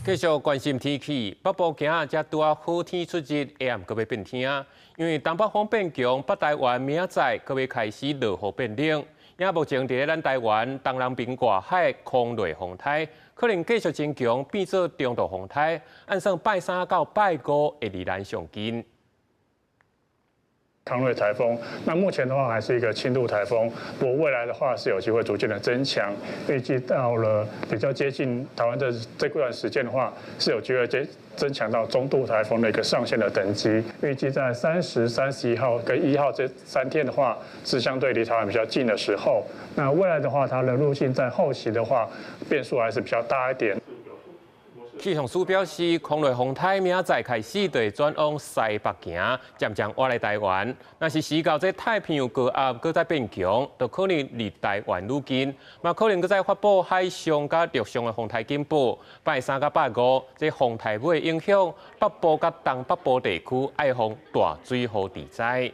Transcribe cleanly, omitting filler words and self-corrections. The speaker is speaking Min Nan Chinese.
繼續關心天氣，北部今仔才拄仔好天出日，下暗閣欲變天，因為東北風變強，北台灣明仔載閣欲開始落雨變冷。也目前佇咧咱台灣東南邊外海空內風颱，可能繼續增強，變做中度風颱。按算拜三到拜五會離咱上近。康瑞颱風，那目前的話還是一個輕度颱風，不過未來的話是有機會逐漸的增強，預計到了比較接近台灣的這段時間的話，是有機會增強到中度颱風的一個上限的等級。預計在30、31號跟1號這3天的話，是相對離台灣比較近的時候。那未來的話，它的路徑在後期的話，變數還是比較大一點。氣象署表示，康瑞風颱明仔載開始就會轉往西北行，漸漸倚來台灣。若是時到這太平洋高壓閣再變強，就可能離台灣愈近，嘛可能閣再發布海上佮陸上的風颱警報。拜三佮拜五，這風颱尾影響北部佮東北部地區，愛防大水雨致災。